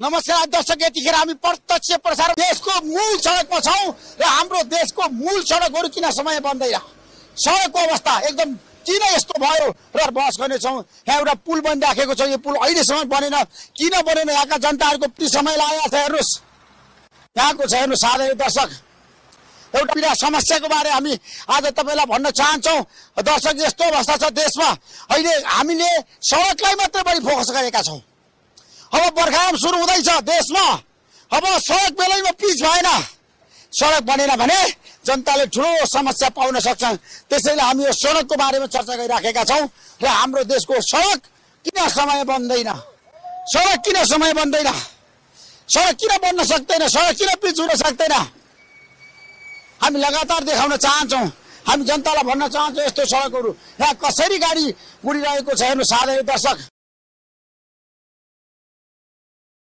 नमस्कार दर्शक, यतिखेर हामी प्रत्यक्ष प्रसारण देशको मूल सडकमा छौं र हाम्रो देशको मूल सडकहरू किन समय बन्दैन, सडकको अवस्था एकदम किन यस्तो भयो र बहस गर्नेछौँ। यहाँ एउटा पुल बनिराखेको छ, यो पुल अहिलेसम्म बनेन, किन बनेन? यहाँका जनताहरूको कति समय लागेको छ हेर्नुहोस्, यहाँको छ हेर्नुहोस्। साधारण दर्शक, एउटा पीडा समस्याको बारे हामी आज तपाईलाई भन्न चाहन्छौँ। दर्शक, यस्तो अवस्था छ देशमा, अहिले हामीले सडकलाई मात्रै बढी फोकस गरेका छौँ। अब बर्खायाम सुरु हुँदैछ देशमा, अब सडक बेलैमा पिच भएन, सडक बनेन भने जनताले ठुलो समस्या पाउन सक्छन्। त्यसैले हामी यो सडकको बारेमा चर्चा गरिराखेका छौँ र हाम्रो देशको सडक किन समय बन्दैन, सडक किन समय बन्दैन, सडक किन बन्न सक्दैन, सडक किन पिच हुन सक्दैन, हामी लगातार देखाउन चाहन्छौँ। हामी जनतालाई भन्न चाहन्छौँ यस्तो सडकहरू यहाँ कसरी गाडी गुडिरहेको छ हेर्नु। साधारण दर्शक,